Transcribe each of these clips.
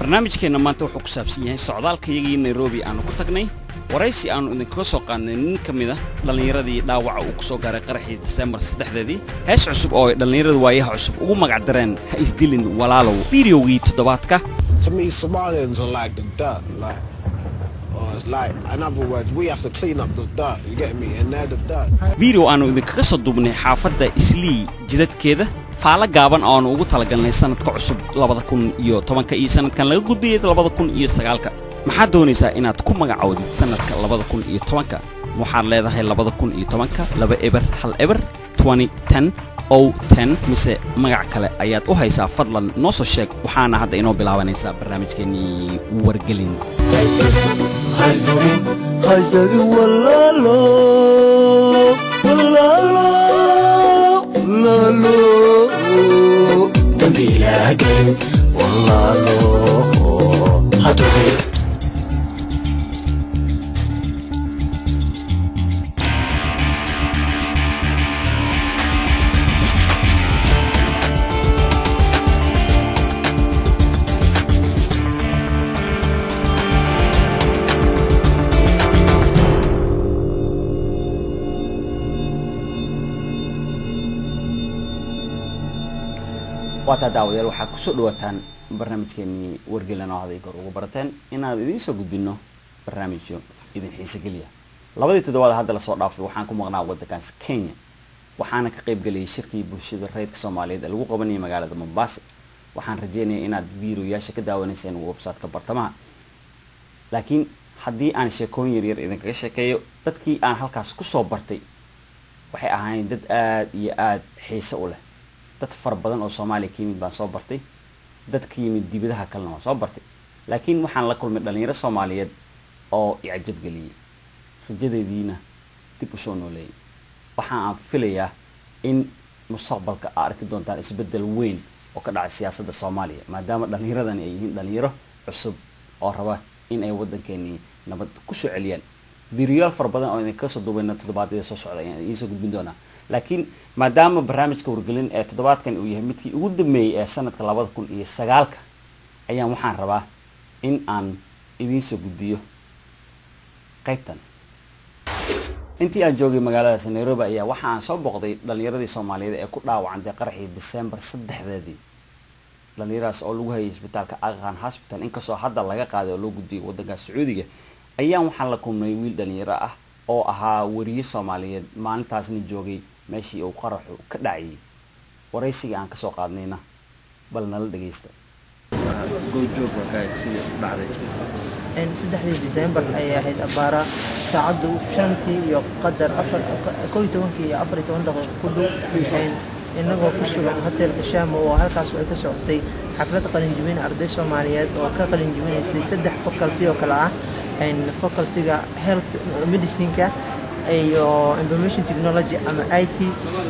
Barnaamijkeenna maanta wuxuu ku saabsan yahay socdaalkayagii Nairobi aanu ku tagnay, waraysi aanu idinkaga soo qaadnay nin ka mid ah dhallinyaradii dhaawaca uu ku soo gaaray qaraxii Disembar 3-deedii, hees cusub oo ay dhallinyarada waayaha cusub ugu magac dareen Ha Isdilin Walaalow, fideogii toddobaadka. To me, Somalians are like the dirt. Like, or it's like, in other words, we have to clean up the dirt. You get me? And they're the dirt. Video aanu idinkaga soo duubnay xaafadda Islii jidadkeeda, faalo gaaban oo aanu ugu talagalnay sanadka cusub 2010-ka iyo sanadkan laga gudbayay 2009-ka. Maxaad doonaysaa inaad ku magacowdid sanadka 2010-ka? Waxaad leedahay 2010-ka 2010 2010 o 10, mise magac kale ayaad u haysaa? Fadlan noo soo sheeg. Waxaana hadda inoo bilaabanaysaa barnaamijkeennii Wargelin. Haysdagin walaalo, walaalo, walaalo, dambi ilaah gelin, walaalo hadubin. Waataa daawadayaal, waxaad kusoo dhawaataan barnaamijkeenii Wargelin oo haday goor ugu barateen inaad idiin soo gudbino barnaamijyo idin xiise geliya. Labadii toddobaad hadda lasoo dhaafay waxaan ku maqnaa waddankaas Kenya, waxaana ka qayb geliyay shirkii bulshada rayidka Soomaaliyeed ee lagu qabanayay magaalada Mombasa. Waxaan rajeynaya inaad videoyaasha ka daawanayseen website-ka bartamaha, laakiin haddii aan sheekooyin yaryar idinkaga sheekeeyo, dadkii aan halkaas kusoo bartay waxay ahaayeen dad aada iyo aada xiise u leh. Dad fara badan oo Soomaaliya ka yimid baan soo bartay, dad ka yimid dibadaha kalena waan soo bartay, laakiin waxaan la kulmay dhalinyaro Soomaaliyeed oo icjab geliyey, rajadeediina dib usoo nooleeyay. Waxa aan filayaa in mustaqbalka aa arki doontaan isbeddel weyn oo ka dhacay siyaasadda Soomaaliya, maadaama dhallinyaradani ay yihiin dhalinyaro cusub oo raba in ay waddankeenii nabad kusoo celiyaan. Videoyaal fara badan oo idinkaga soo duubayna toddobaadyada soo socda ayaan idiin soo gudbin doonaa, laakiin maadaama barnaamijka Wargelin ee toddobaadkan uu yahay midkii ugu dambeeyey ee sanadka 2009-ka, ayaan waxaan rabaa in aan idiin soo gudbiyo qaybtan. Intii aan joogay magaaladaas Nairobi ayaa waxa aan soo booqday dhalinyaradii Soomaaliyeed ee ku dhaawacantay qaraxii December 3-deedii, dhalinyaradaas oo lagu hayay isbitaalka Aga Khan Hospital, inkastoo hadda laga qaaday oo loo gudbiyay waddankaas Sacuudiga. Ayaan waxaan la kulmay wiil dhalinyaro ah oo ahaa weriye Soomaaliyeed, maalintaasna joogay meeshii uu qaraxu ka dhacayay. Waraysiga aan kasoo qaadnayna bal nala dhageysta. Goobjoog waa kahay sidii u dhacday. 3-dii December ayay ahayd, abaara saacaddu 5-tii iyo qadar afar, 11-kii iyo 14 daqiiqo ku dhow, inagoo ku sugan hotelka Shamo oo halkaas ay ka socotay xaflad qalinjibin arday Soomaaliyeed oo ka qalinjibinaysay saddex faculty oo kale ah: facultyga health medicineka iyo information technology ama IT,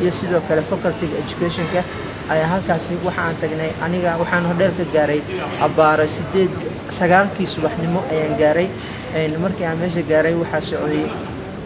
iyo sidoo kale facultyga educationka. Ayaa halkaasi waxa aan tagnay, aniga waxaan hodheelka gaaray abbaara 8, 9-kii subaxnimo ayaan gaaray. Markii aan meesha gaaray, waxaa socday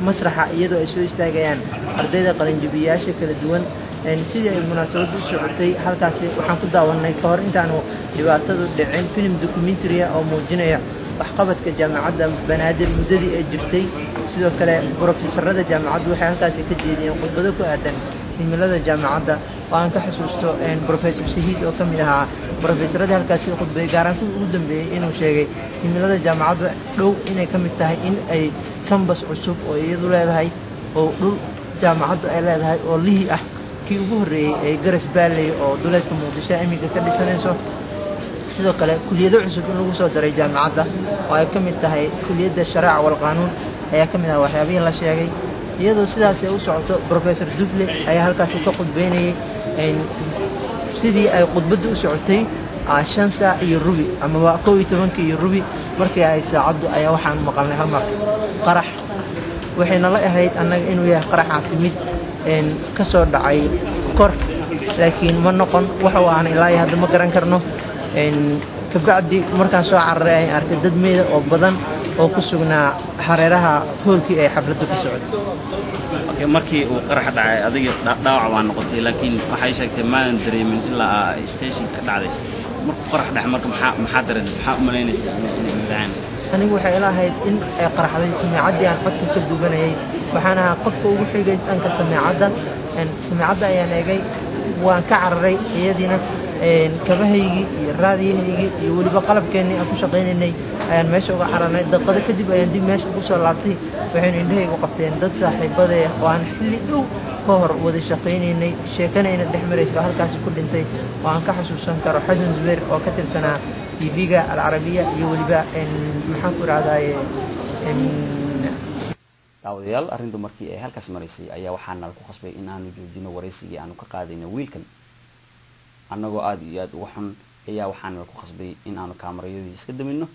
masraxa iyadoo ay soo istaagayaan ardayda qalinjibiyaasha kala duwan. Sidii ay munaasabaddu u socotay, halkaasi waxaan ku daawanay, ka hor intaanu dhibaatadu dhicin, film documentary oo muujinaya waxqabadka Jaamacadda Banaadir muddadii ay jirtay. Sidoo kale brofesorada jaamacaddu waxay halkaasi ka jeediyeen khudbado ku aadan himilada jaamacadda, oo aan ka xasuusto Professor Shahiid oo ka mid ahaa brofesoradii halkaasi khudbay, gaaraan kuwii ugu dambeeyey, inuu sheegay himilada jaamacadda dhow inay ka mid tahay in ay campus cusub oo iyadu leedahay, oo dhul jaamacaddu ay leedahay oo lihi ah, kii ugu horreeyey ee Garas Baalley oo duleedka Muqdisho iminka ka dhisanayso. Sidoo kale kuliyado cusub in lagu soo daray jaamacadda oo ay ka mid tahay kuliyadda sharaaca wal qaanuun ayaa ka mid ah waxyaabihii la sheegay. Iyadoo sidaas ay u socoto, Professor Dufle ayaa halkaasi ka khudbeynayay. Sidii ay khudbadda u socotay, 5 saac iyo rubi amaba 11-kii iyo rubi markii ay saacaddu, ayaa waxaan maqalnay hal mar qarax. Waxayna la ahayd annaga inuu yahay qaraxaasi mid ka soo dhacay kor, laakiin ma noqon. Waxa uu aan ilaa iyo hadda ma garan karno. Kabacdi markaan soo cararay ayaan arkay dad meyda oo badan oo ku sugnaa hareeraha hoolkii ay xafladdu ka socotay. Okay, markii uu qarax dhacay adiga dhaawac waa noqotay, laakiin waxay sheegtay maadan dareemin ilaa station ka dhacday. Markuu qarax dhac, marka maxaa dareentay? Maxaa u malaynaysaa inay dhaceen? Anigu waxay ila ahayd in ay qaraxday sameecaddii aan codka ka duubanayay. Waxaan ahaa qofka ugu xigay dhanka sameecadda. Sameecadda ayaan eegay, waan ka cararay iyadiina. Kabahaygii iyo raadiyahaygii iyo weliba qalabkeennii aan ku shaqaynaynay ayaan meesha uga cararnay. Daqiiqado kadib ayaan dib meesha ugu soo laabtay. Waxaynu indhahaygu qabteen dad saaxiibadee oo aan xilli dhow ka hor wada shaqaynaynay, sheekana ina dhex marayso, oo halkaasi ku dhintay, oo aan ka xasuusan karo Xasan Zubeer oo ka tirsanaa TV-ga Alcarabiya iyo weliba maxaan ku idhahdaye. Daawadayaal, arrintu markii ay halkaas maraysay ayaa waxaa nala ku khasbay in aanu joojino waraysigii aanu ka qaadayna wiilkan. Annagoo aada iyo aada uga xun ayaa waxaa nala ku khasbay in aanu kaamarayadii iska damino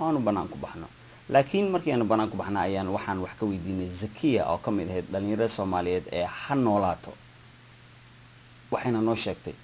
oo aanu bannaan ku baxno. Laakiin markii aanu bannaan ku baxna ayaan waxaan wax ka weydiinay Zakiya oo ka mid ahayd dhalinyarada Soomaaliyeed ee Ha Noolaato. Waxayna noo sheegtay: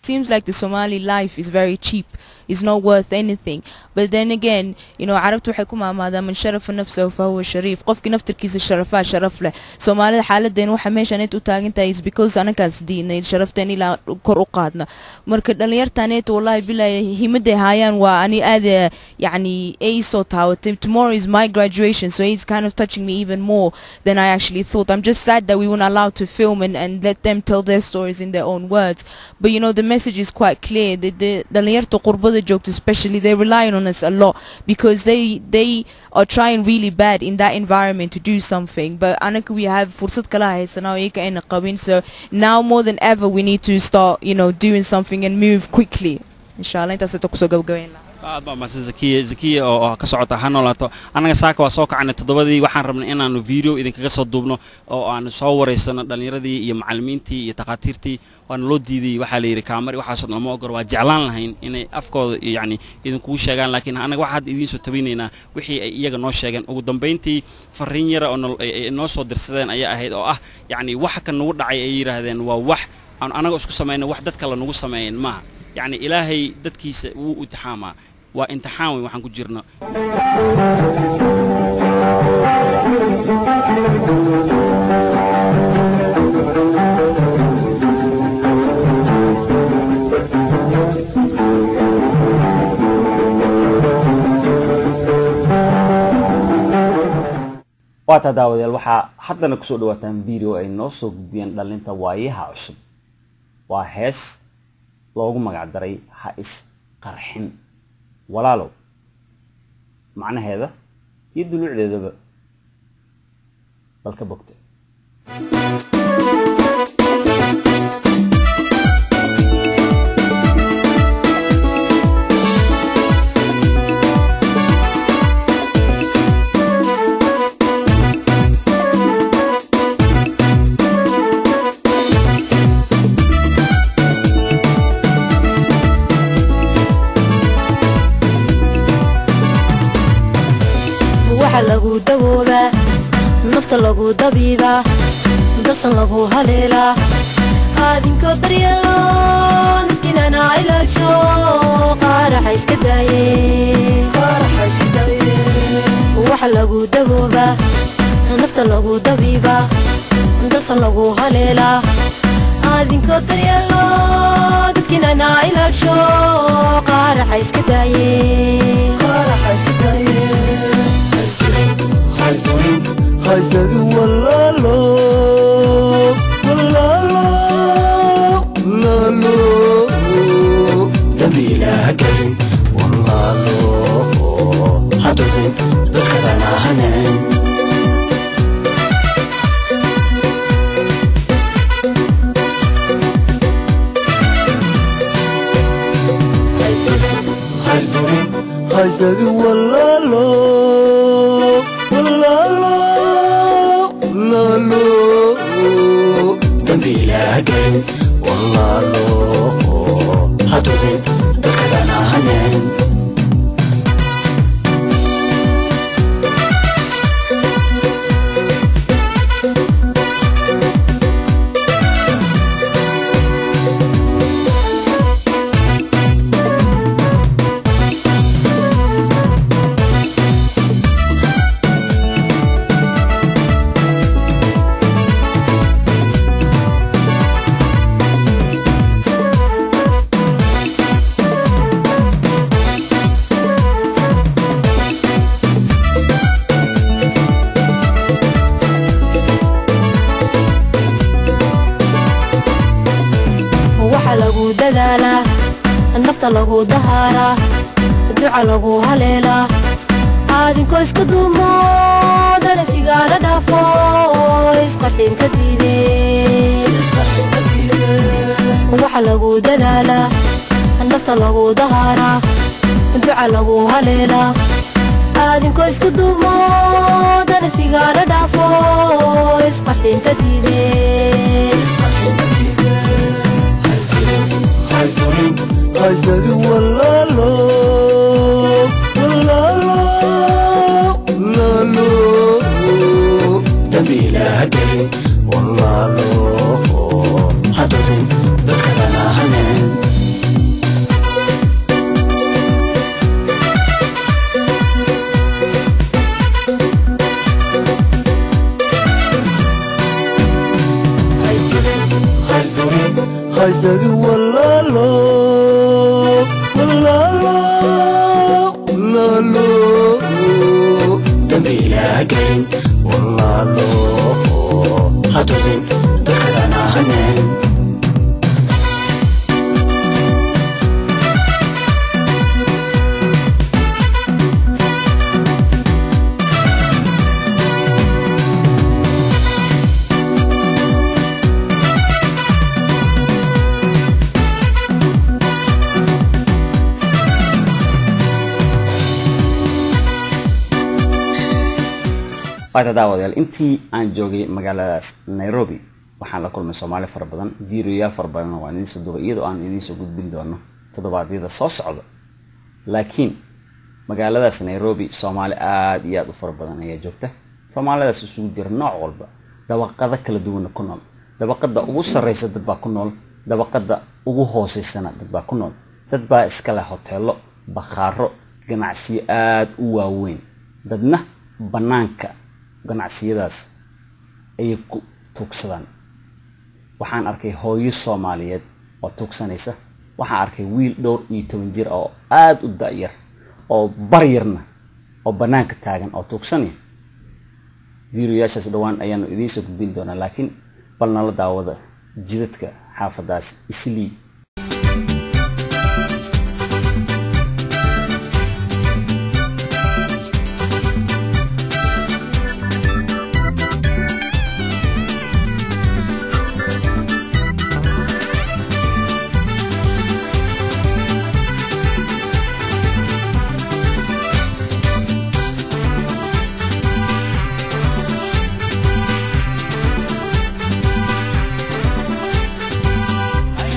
Seems like the Somali life is very cheap. It's not worth anything. But then again, Carabtu waxay ku maamaadaan man sharafa nafsahu fahuwa shariif. Qofkii naftirkiisa sharafaa sharaf leh. Soomaalida xaaladeen waxa meeshan u taagan tahay is because anakaas diidnay sharafteen ilaa kor u qaadna. Marka dhalinyartaneet, wallahi billahi, himaday haayaan waa ani aad yani ay soo taabatay. Tomorrow is my graduation, so it's kind of touching me even more than I actually thought. I'm just sad that we weren't allowed to film and let them tell their stories in their own words. But the message is quite clear. The dhalinyarta qurbada joogta especially, they're relying on us a lot because they are trying really bad in that environment to do something. But anaka we have fursad kala haysanaa oo iyaga ayna qabin. So now more than ever we need to start, doing something and move quickly. Inshallah, intaas kusoo gabagabeyn lahaa. Aad baa mahadsan Zakiya. Zakiya oo ka socota Ha Noolaato. Annaga saaka waa soo kacanay 7dii. Waxaan rabnay inaanu video idinkaga soo duubno oo aanu soo wareysano dhallinyaradii iyo macallimiintii iyo takhaatiirtii. Waana loo diiday. Waxaa la yidhi kaamari waxaasoo dhan lama ogolo. Waa jeclaan lahayn inay afkooda yacni idinkugu sheegaan, laakiin annaga waxaa hadda idiin soo tabinaynaa wixii ay iyaga noo sheegeen. Ugu dambayntii fariin yara oo ay noo soo dirsadeen ayaa ahayd oo ah yacni waxa kan nagu dhacay, ay yidhaahdeen, waa wax aan anaga isku samayna, wax dad kale nagu sameeyeen maaha. Yacni Ilaahay dadkiisa wuu imtixaamaa. Waa imtixaan weyn waxaan ku jirno. Waataa daawadayaal, waxaa haddana kusoo dhawaataan video ay noo soo gudbiyeen dhalinta Waayaha Cusub. Waa hees loogu magac daray "Ha is qarxin walaalow". Macnaheeda iyo duluucdeedaba bal ka bogta. Waxa lagu dawoobaa, nafta lagu dabiibaa, dalsan lagu haleelaa, aadinkoo daryeelo, dadkinana ilaasho, qaaraxa iska daaye. Waxa lagu dawoobaa, nafta lagu dabiibaa, dalsan lagu haleelaa, aadinkoo daryeelo, dadkinana ilaasho, qaaraxa iska daaye. Haysdagin walaalo, walaalo, walaalo, dambiila ha gelin walaalo, ha dudin dadkadana ha nicin. Haysdagin walaalo, walaalo, walaalo, dambiila ha gelin walaalo, ha dudin dadkadana ha nicin. Nafta lagu dahaaraa, duca lagu haleelaa, aadinkoo isku duumo danasigaana dhaafo isqarxinka diide. Waxa lagu dadaalaa, nafta lagu dahaaraa, duca lagu haleelaa, aadinkoo isku duumo danasigaana dhaafo isqarxinta diide. Haysagin walaalo, walaalo, walaalo, dambiilaha gelin walaalo, hadudin dadkadana haneen. Haysagin walaalo, walaalo, walaalo, dambiilaha gelin walaalo, hadudin dadkadana haneen. Waata daawadayaal, intii aan joogay magaaladaas Nairobi waxaan la kulmay Soomaali fara badan, videoyaal fara badan waan idiin soo duubay, iyadoo aan idiin soo gudbin doono toddobaadyada soo socda. Laakiin magaaladaas Nairobi Soomaali aada iyo aada u fara badan ayaa joogta. Soomaalidaas isugu jira nooc walba, dabaqado kala duwanna ku nool. Dabaqada ugu sarreysa dad baa ku nool, dabaqada ugu hooseysana dad baa ku nool. Dad baa iska leh hoteelo, bakhaaro, ganacsiyo aada u waaweyn, dadna bannaanka ganacsiyadaas ayay ku tuugsadaan. Waxaan arkay hooyo Soomaaliyeed oo tuugsanaysa, waxaan arkay wiil dhowr iyo toban jir oo aada u da-yar oo baryarna oo bannaanka taagan oo tuugsanaya. Videoyaashaas dhowaan ayaanu idiin soo gudbin doonaa, laakiin bal nala daawada jidadka xaafadaas Islii. Ay,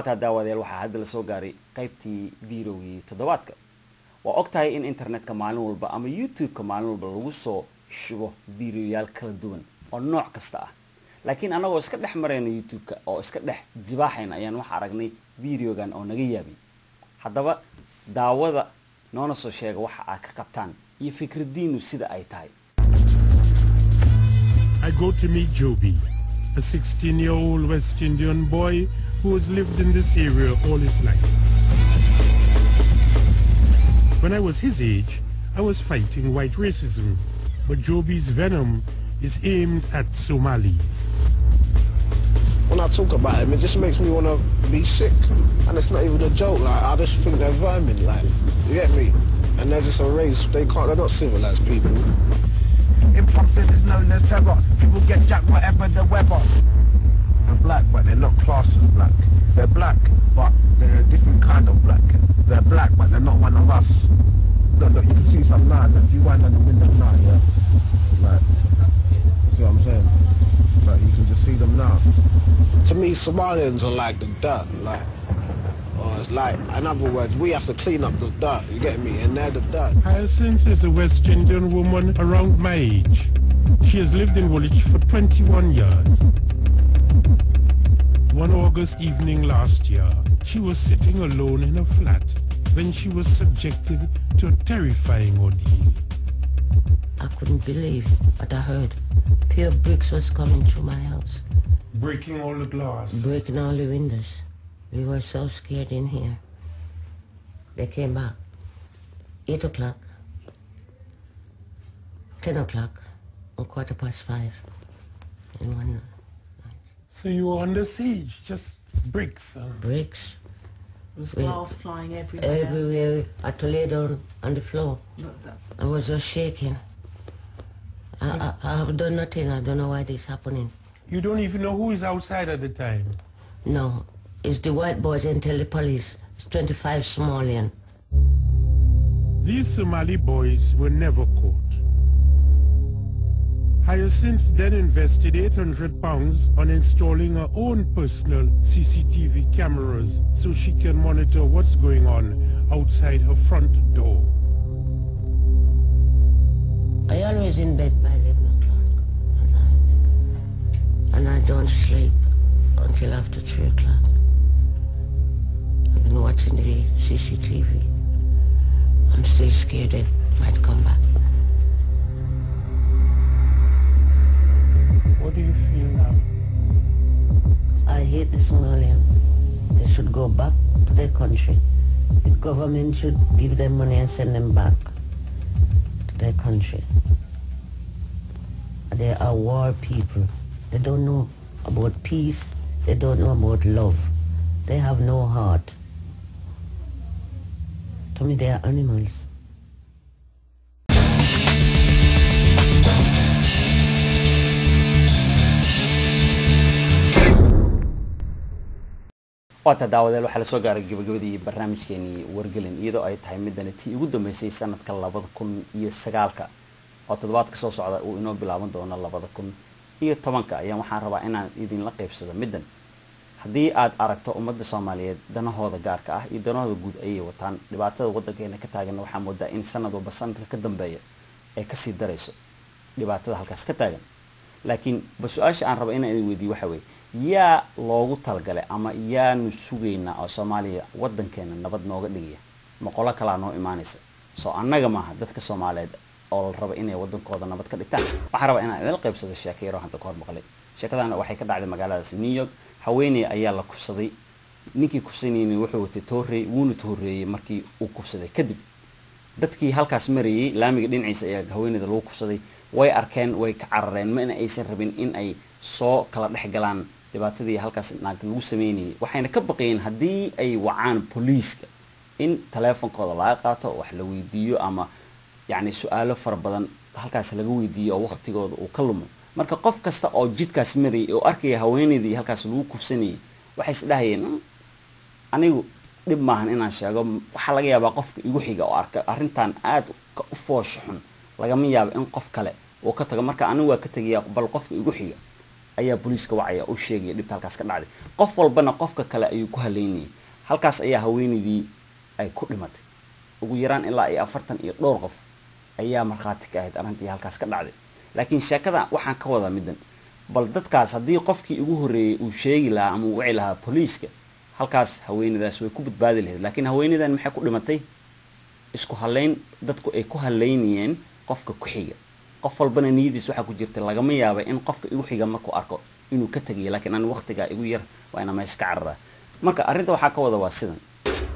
Waataa daawadayaal, waxaa hadda la soo gaaray qaybtii videogii toddobaadka. Waa og tahay in internetka maalin walba ama YouTube-ka maalin walba lagu soo shubo videoyaal kala duwan oo nooc kasta ah, laakiin annagoo iska dhex marayna YouTube-ka oo iska dhex jibaaxayna ayaan waxa aragnay videogan oo naga yaabay. Haddaba daawada, noona soo sheega waxa aad ka qabtaan iyo fikradiinu sida ay tahay. I go to meet Joby, a 16-year-old West Indian boy who has lived in this area all his life. When I was his age, I was fighting white racism, but Joby's venom is aimed at Somalis. When I talk about him, it just makes me want to be sick. And it's not even a joke. Like, I just think they're vermin. Like, you get me? And they're just a race. They can't. They're not civilized people. Imposters is known as terror. People get jacked whatever the weather. They're black, but they're not classed as black. They're black, but they're a different kind of black. They're black, but they're not one of us. Look, look, you can see some now. If you wind down the window now, yeah, like, see what I'm saying? Like, you can just see them now. To me, Somalians are like the dirt. Like, or it's like, in other words, we have to clean up the dirt. You get me? And they're the dirt. Hyacinth is a West Indian woman around my age. She has lived in Woolwich for 21 years. One August evening last year, she was sitting alone in her flat when she was subjected to a terrifying ordeal. I couldn't believe what I heard. Pure bricks was coming through my house. Breaking all the glass. Breaking all the windows. We were so scared in here. They came back. 8 o'clock, 10 o'clock, and 5:15 in one night. So you were under siege, just bricks. And bricks. There was glass flying everywhere. Everywhere. I had to lay down on the floor. I was just shaking. I have done nothing. I don't know why this is happening. You don't even know who is outside at the time? No. It's the white boys and tell the police. It's 25 Somalian. These Somali boys were never caught. Hyacinth then invested £800 on installing her own personal CCTV cameras so she can monitor what's going on outside her front door. I always in bed by 11 o'clock at night, and I don't sleep until after 3 o'clock. I've been watching the CCTV. I'm still scared they might come back. What do you feel now? I hate the Somalian. They should go back to their country. The government should give them money and send them back to their country. They are war people. They don't know about peace. They don't know about love. They have no heart. To me, they are animals. Waata daawadeel, waxaa lasoo gaaray gabagabadii barnaamijkeenii Wargelin, iyadoo ay tahay midani tii ugu dambeysay sanadka 2009-ka oo toddobaadka soo socda uu inoo bilaaban doono 2010-ka. Ayaan waxaan rabaa inaan idinla qaybsado middan. Haddii aad aragto, ummadda Soomaaliyeed danahooda gaarka ah iyo danahooda guud ayay wataan. Dhibaatada waddankeena ka taaganna waxaa moodaa in sanad walba sanadka ka dambeeya ay kasii darayso dhibaatada halkaas ka taagan. Laakiin ba su-aasha aan raba inaan idin weydiiyo waxa weeye: yaa loogu talagalay ama yaanu sugaynaa oo Soomaaliya waddankeena nabad nooga dhigaya? Ma qolo kalaa noo imaanaysa? Soo annaga maaha dadka Soomaaliyeed oo la raba inay waddankooda nabad ka dhigtaan? Waxaan rabaa inaan idin qaybsado sheeko yaroo hadda ka hor maqlay. Sheekadana waxay ka dhacday magaaladaas New York. Haweeney ayaa la kufsaday. Ninkii kufsanayna wuxuu watay toorey, wuuna tooreeyey markii uu kufsaday kadib. Dadkii halkaas marayay laamiga dhinaciisa ayaa haweeneyda lagu kufsaday way arkeen, way ka carareen. Ma in aysan rabin in ay soo kala dhex galaan dhibaatadii halkaas naagta lagu sameynayay, waxayna ka baqayeen haddii ay wacaan booliiska in taleefonkooda laga qaato, wax la weydiiyo ama yacni su-aalo fara badan halkaas laga weydiiyo oo waqtigooda uu ka lumo. Marka qof kasta oo jidkaas marayay oo arkaya haweeneydii halkaas lagu kufsanayay, waxay is dhahayeen, "Anigu dhib maahan inaan sheego. Waxaa laga yaabaa qofka igu xiga oo arka arrintan aad u foosha xun, lagama yaabo in qof kale uu ka tago. Marka anigu waa ka tegayaa, bal qofka igu xiga ayaa booliiska wacaya, u sheegaya dhibta halkaas ka dhacday. Qof walbana qofka kale ayuu ku haleynayay. Halkaas ayaa haweenaydii ay ku dhimatay. Ugu yaraan ilaa iyo 40 iyo dhowr qof ayaa markhaati ka ahayd arrintii halkaas ka dhacday. Laakiin sheekada waxaan ka wadaa middan: bal dadkaas haddii qofkii ugu horreeyey uu sheegi lahaa ama uu wici lahaa booliiska, halkaas haweeneydaas way ku badbaadi lahayd. Laakiin haweeneydan maxay ku dhimatay? Isku halayn dadku ay ku halaynayeen qofka ku xiga. Qof walbana niyadiis waxaa ku jirta, lagama yaaba in qofka igu xiga markuu arko inuu ka tegayo, laakiin aan waqtigaa igu yar, waa inaan meesha ka cararaa. Marka arrinta waxaa ka wada waa sidan: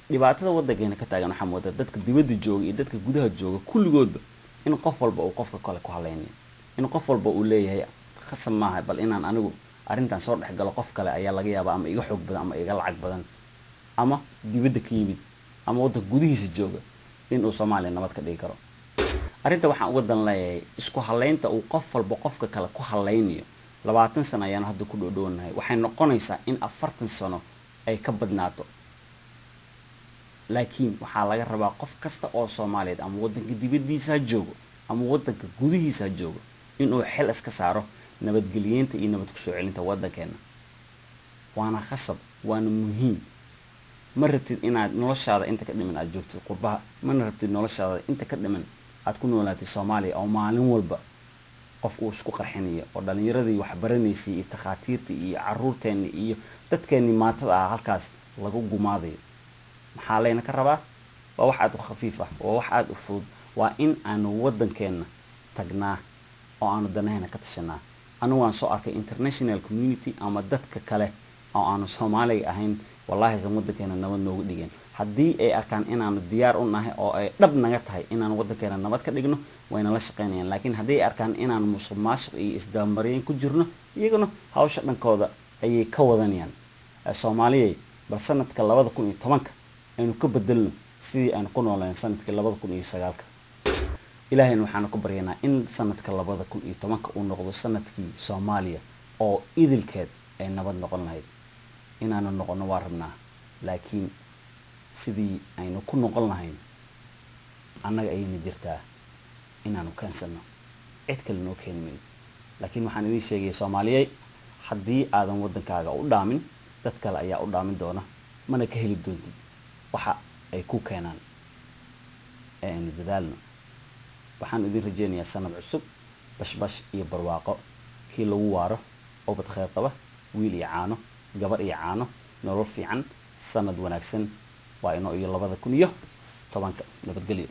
dhibaatada waddankeena ka taagan waxaa moodaa dadka dibadda jooga iyo dadka gudaha jooga kulligoodba in qof walba uu qofka kale ku halaynayo, in qof walba uu leeyahay khasab maaha bal inaan anigu arrintan soo dhex galo, qof kale ayaa laga yaabaa ama iga xoog badan ama iga lacag badan ama dibadda ka yimid ama waddanka gudihiisa jooga inuu Soomaaliya nabad ka dhigi karo. Arrinta waxaan uga dan leeyahay isku halaynta uu qof walba qofka kale ku halaynayo, 20 sano ayaan hadda ku dhoodhownahay, waxay noqonaysaa in 40 sano ay ka badnaato. Laakiin waxaa laga rabaa qof kasta oo Soomaaliyeed, ama waddanka dibaddiisa ha joogo ama waddanka gudihiisa ha joogo, inuu xil iska saaro nabadgelyeynta iyo nabad kusoo celinta waddankeena. Waana khasab, waana muhiim. Ma rabtid inaad noloshaada inta ka dhiman aad joogtid qurbaha, mana rabtid noloshaada inta ka dhiman aad ku noolaatid Soomaaliya oo maalin walba qof uu isku qarxinayo, oo dhalinyaradii waxbaranaysay iyo takhaatiirtii iyo caruurteenni iyo dadkeennii maatada ah halkaas lagu gumaadayo. Maxaa layna ka rabaa? Waa wax aada u khafiif ah, waa wax aada u fudud. Waa in aanu waddankeenna tagnaa oo aanu danahayna ka tashanaa. Anigu waan soo arkay international community ama dadka kale oo aanu Soomaaliga ahayn, wallahi aysan waddankeena nabad noogu dhigeen. Haddii ay arkaan inaanu diyaar u nahay oo ay dhab naga tahay inaanu waddankeena nabad ka dhigno, wayna la shaqaynayaan. Laakiin haddii ay arkaan inaanu musuq maasuq iyo isdabamareen ku jirno, iyaguna hawsha dhankooda ayay ka wadanayaan. Soomaaliyay, bal sanadka 2010-ka aynu ka bedelno sidii aynu ku nooleen sanadkii 2009-ka. Ilaahayna waxaanu ku baryanaa in sanadka 2010-ka uu noqdo sanadkii Soomaaliya oo idilkeed ay nabad noqon lahayd. Inaanu noqono waa rabnaa, laakiin sidii aynu ku noqon lahayn annaga ayayna jirtaa inaanu keensano, cid kale noo keeni mayno. Laakiin waxaan idiin sheegaya, Soomaaliyey, haddii aadan waddankaaga u dhaamin, dad kale ayaa u dhaamin doona, mana ka heli doontid waxa ay ku keenaan. Ee aynu dadaalno. Waxaan idin rajeynayaa sanad cusub bashbash iyo barwaaqo, kii lagu waaro, ubad khayr qaba, wiil iyo caano, gabar iyo caano, nolol fiican, sanad wanaagsan. Waa inoo iyo 2010-ka. Nabadgelyo.